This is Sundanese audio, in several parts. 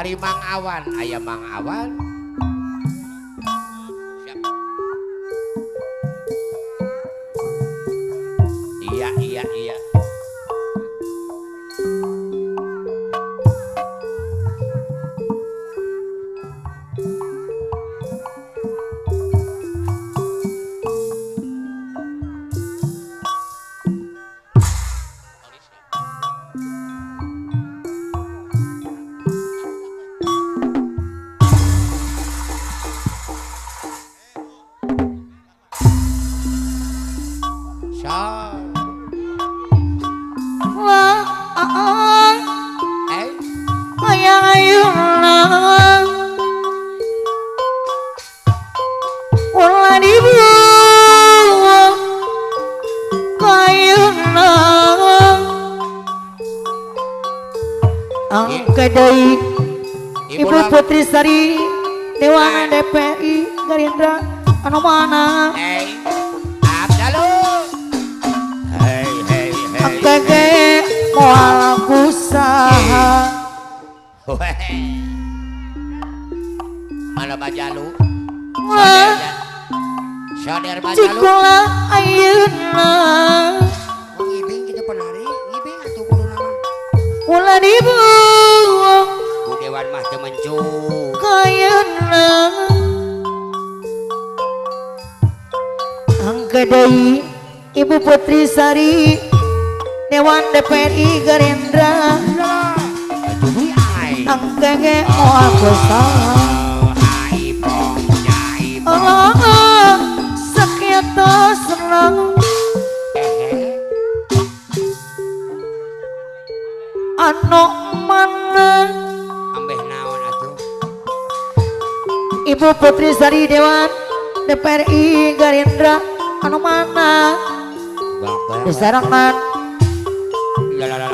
Ari Mang Awan, aya Mang Awan. Siap. Iya. Angkedai Ibu Putri Sari Dewan DPI Gerindra anu mana? Hey, hey, hey. Angkege moal kusaha. Mana Bajalu? Soder Bajalu. Cikula ayeuna. Ngibing kitu penari, ngibing atuh kudu nama. Ulah dibuang. Bu Dewan mah teu mencung. Kayeuna. Angkedai Ibu Putri Sari Dewan DPRI Gerindra. Angkege moal kusaha. Oh, sakitu senang. Anu mana? Ambeh naon atuh? Ibu Putri Sari Dewan DPRI Gerindra anu mana? Disarangan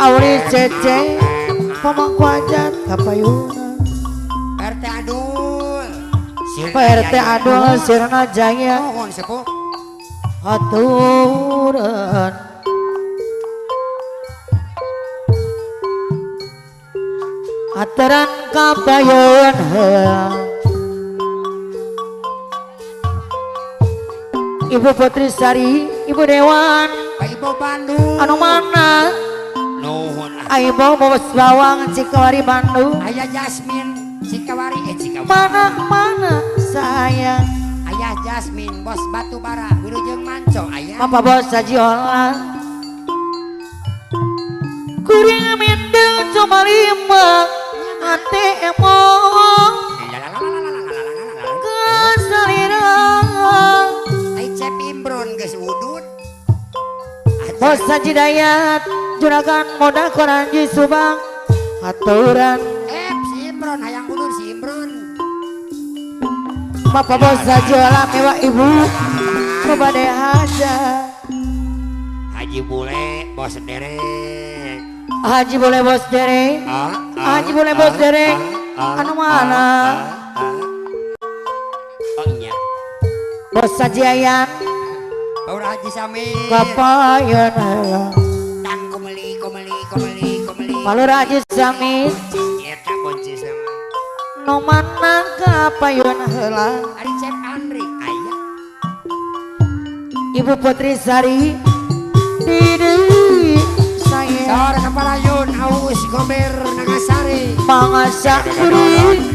Auri Cece pemangku hajat kapayuna. RT Adul. Pak RT Adul Sirna Jaya. Nuhun sepuh. Aturan. Aturan kapayun heula. Ibu Putri Sari, Ibu Dewan, Ibu Bandung. Anu mana? Nuhun. Ibu bos bawang Cikawari Bandung. Ayah Jasmine Cikawari Cikawari. Mana mana sayang. Ayah Jasmine bos batu bara wilujeng manco ayah. Bapak bos Haji Ola. Kuring mindeng cuma lima ate emong. Kesalirang. Ai Cep Imron geus wudud. Bos Haji Dayat juragan moda Koranji Subang aturan. Si Imron hayang wudud si Imron. Bapak bos Haji Ola mewah ibu bade hajat. Haji Bule bos derek. Haji Bule bos derek. Haji Bule bos derek. Anu mana? Oh iya. Bos Haji Ayan. Baur Haji Samir. Kapayan heula. Tang kumeli kumeli kumeli kumeli. Palur Haji Samir. Eta kunci sama. Nu mana kapayun heula. Ari Cep Andri aya. Ibu Putri Sari didi saya. Sor kapalayun aus gober Nagasari. Mangasa kuring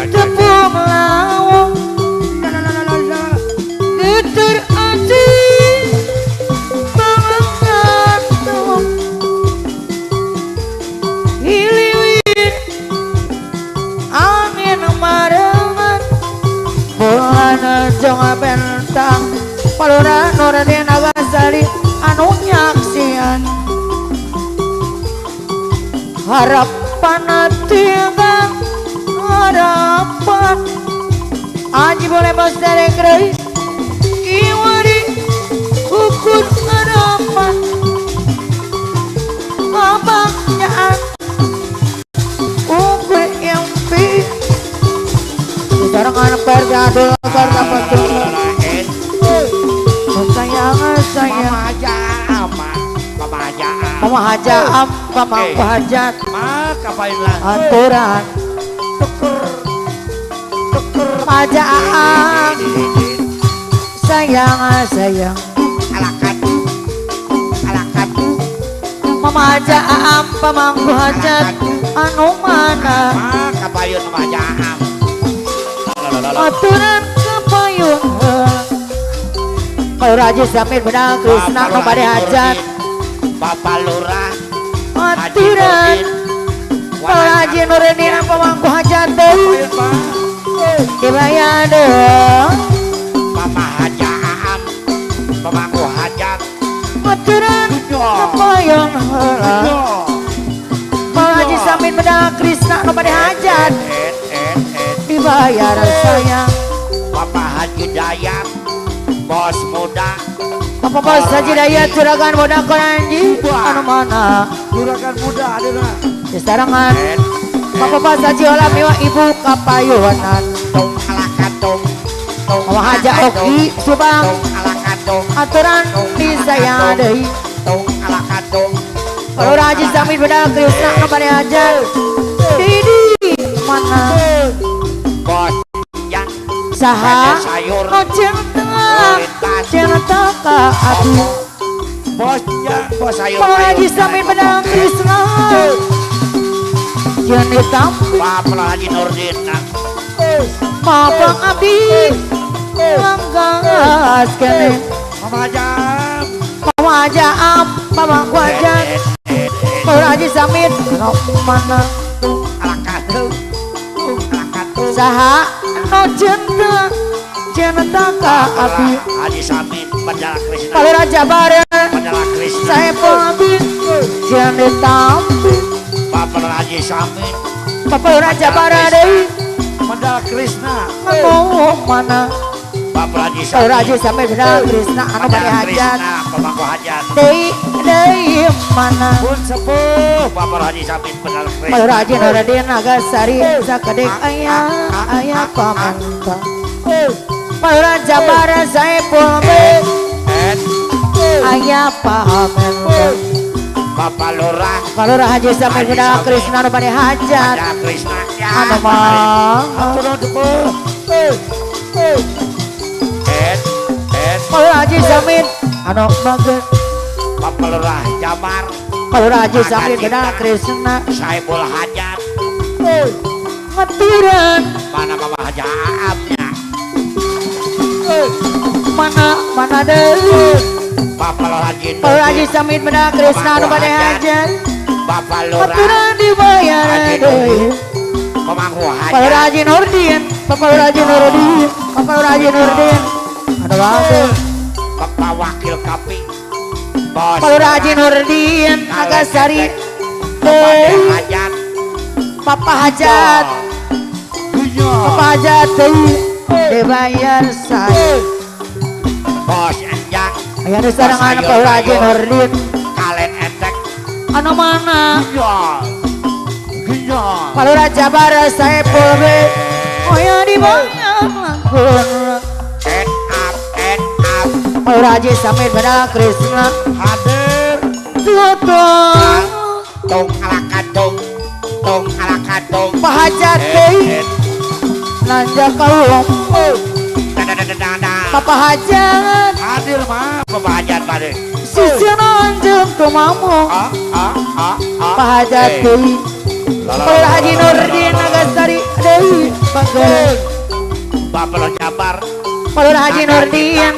tepung lawang. Geter ati mangantuk hiliwir angin marengan bulan jong bentang palura Nurdin Nagasari anu nyaksian harapan tiga harapan Aji boleh bos derek rei iwari ukur harapan kebahagiaan ukur impi sekarang perjadul karena betul sayang sayang mama aja mama Mama Jaam pamangku hajat. Maka pain lah. Aturan. Mama Jaam sayang sayang. Alakat alakat. Mama Jaam pamangku hajat anu mana? Maka payun Mama Jaam. Aturan kepayun. Kalau Raji Samir benang Krishna nu bade hajat. Bapak Lurah aturan. Kalau Haji Nurdin pamangku hajat deui. Dibayar deui. Mama Hajaam pamangku hajat. Aturan kepayun heula. Kalau Haji Samir benang Krishna nu bade hajat. Dibayar sayang. Bapak Haji Dayat bos muda. Bapak bos Haji Dayat juragan muda koranji anu mana? Juragan muda adina. Di sarangan. Bapak bos Haji Olam miwa ibu kapayunan. Tong alakatong. Mama Haja Oki Subang. Tong alakatong. Aturan disayang deui. Tong alakatong. Kalau Haji Samir beda Krishna nu bade hajat. Didi mana? Bos yang saha sayur no cinta cinta ka abdi. Bos yang bos sayur. Kalau Haji Samir benang Krishna jangan ditampi. Bapak Haji Nurdin Bapak abdi langgas kene. Mama Jaam Mama Jaam Mama hajat. Kalau Haji Samir no mana? Saha no cinta cinta ka abdi. Haji Samin Mandala Krishna. Kalau Raja Bara Mandala Krishna. Saya abdi jangan ditampi. Bapak Haji Samin Bapak Raja Bara deui Mandala Krishna. Mau mana? Bapak Haji Samin. Kalau Haji Samin Mandala Krishna anu bade hajat. Pamangku hajat. Deui deui mana? Pun sepuh Bapak Haji Samin Mandala Krishna. Kalau Haji Nurdin Nagasari sakedek ayah ayah pamanta. Kalau Raja Bara Saipul ayah pamanta. Bapak Lurah. Kalau Haji Samin Mandala Krishna anu bade hajat. Mandala Krishna. Anu mah. Kalau Haji Samin anu bagus. Bapak Lurah Jabar. Kalau Haji Samin Mandala Krishna Saipul hajat. Ngaturan. Mana Bapak Hajaamnya? Mana mana deui. Bapak Haji. Kalau Haji Samin Mandala Krishna anu bade hajat. Bapak Lurah. Ngaturan dibayar deui. Pamangku hajat. Kalau Haji Nurdin, Bapak Haji Nurdin, Bapak Haji Nurdin. Anu bagus. Bapak Wakil Kapi. Bos. Kalau Haji Nurdin Nagasari. Bapak hajat. Papa hajat. Papa hajat deui dibayar saya. Bos Anjang. Aya nu sarangan Bapak Haji Nurdin. Kalen entek. Anu mana? Iya. Kalau Raja Bara Saipul B. Oh ya dibayar langkun. End up, end up. Kalau Haji Samir Mandala Krishna hadir. Tutong. Tong alakatong. Tong alakatong. Pahajat deui. Nanja kaulong. Papa hajat. Hadir mah Papa hajat bade. Sisi anjeun tumamu. Pahajat deui. Kalau Haji Nurdin Nagasari deui bagus. Bapak Jabar. Kalau Haji Nurdin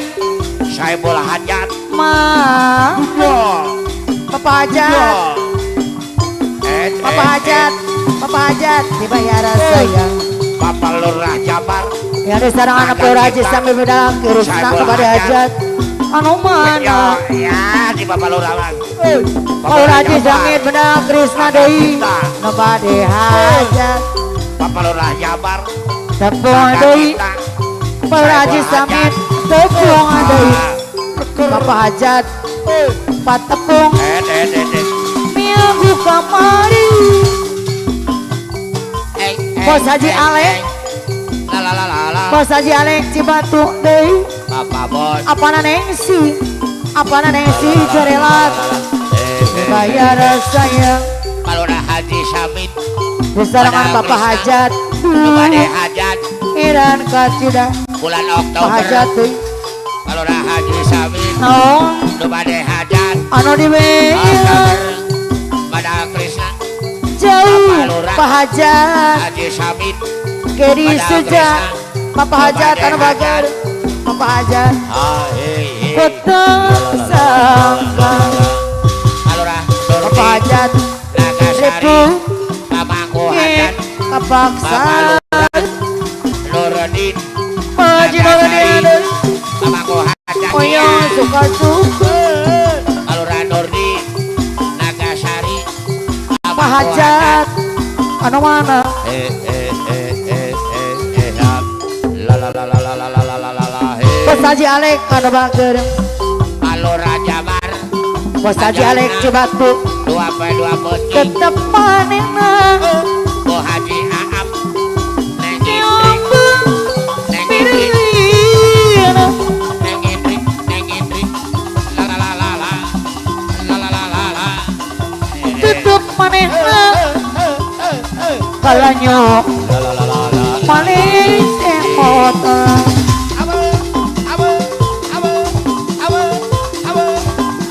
Saipul hajat. Ma. Papa hajat. Papa hajat. Papa hajat dibayar sayang. Bapak Lurah Jabar. Ya di sarangan Bapak Haji Samir Mandala Krishna kepada hajat. Anu mana? Ya di Bapak Lurah. Kalau Haji Samir Mandala Krishna deui nu bade hajat. Bapak Lurah Jabar. Tepung deui. Bapak Haji Samir tepung deui. Bapak hajat patepung. Minggu kamari. Bos Haji Alek. Bos Haji Alek Cibatu deui. Bapak bos. Apana Nengsi? Apana Nengsi jarelat. Bayar sayang Palurah Haji Samit besarangan Bapak Hajat Bade Hajat Iran kacida bulan Pak Oktober Hajat deui Palurah Haji Samit naon Bade Hajat anu dibeya Oktober pada Krishna jauh Pak Hajat Haji Samit Keri Suja Bapak Hajat anu bager Bapak Hajat ah hei hei Petang sangka Palurah Bapak Hajat Nagasari Ribu Pamangku Hajat Kapaksa Nuruddin Haji Nuruddin Pamangku Hajat Oyo suka-suka Palurah Nurdi Nagasari Pak Hajat anu mana eh eh eh eh eh eh la la la la la la la la la la eh Bos Haji Alek anu bager Palurah Jabar Bos Haji Alek Cibatu 2x2 peti tetep manehna Bu Haji Aam Neng Indri Neng Indri Neng Indri Neng Indri la la la la la la la la la la tetep manehna kalanyok la la la la la manis emota abe abe abe abe abe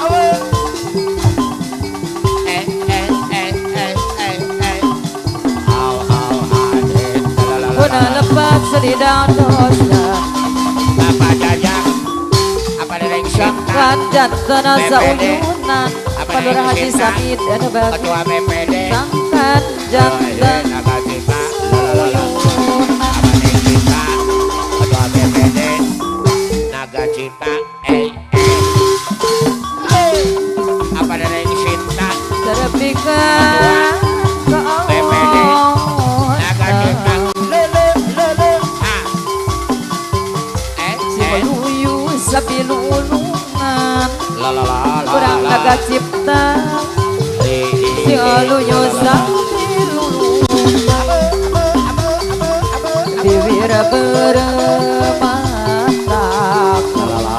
abe eh eh eh eh eh eh au au ade la la la Guna lepas selidang dosa Bapak Jajang apa dereng Sinta Kan jantana sauyunan Palurah Haji Samit anu bagus Ketua BPD Sangkan jantan Naga Cita la la la la apa dereng Sinta Ketua BPD Naga Cita eh eh apa dereng Sinta Terpikan BPD Naga Cita le le le le ha eh Si eh meluyu sabilulungan la la la la Kurang la naga cipta Eh, eh, Si eh, aluyu la, la, la. sabilulungan Bibir bermata La, la, la.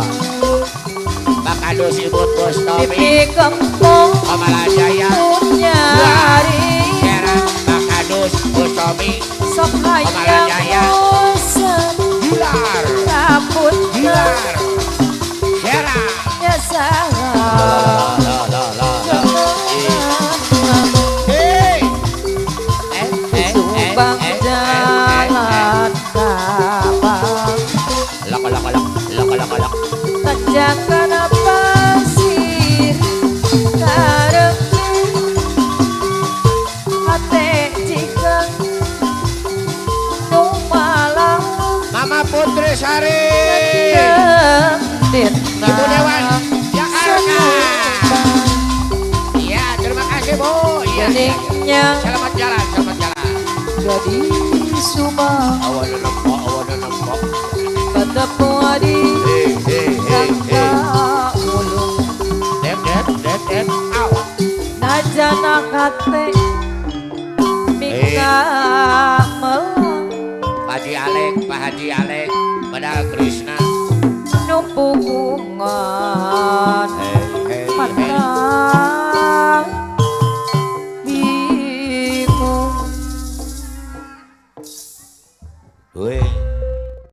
Bakadus Ibu Bustomi Pipi kempong Kamalajaya nyari Sera Bakadus Bustomi Sok hayang bosan Gilar Kaput Gilar Sera nyasalah la la la la Hey eh eh eh Subang eh eh eh jalan kapang lok lok lok lok lok lok Tanjakan pasir Karepin Hate jika Numalang Mama Putri Sari Kenditna Ibu Dewan Jakarta. Iya, terima kasih Bu. Iya. Beningnya Selamat jalan, selamat jalan. Gadis Subang Awan nempok, awan nempok. Patepu adi Hei, hei, hei, hei. Rangga ulung Dep, dep, dep, dep. Au. Najana kate Mika melang Pak Haji Alek, Pak Haji Alek, pada Krishna. Numpukungan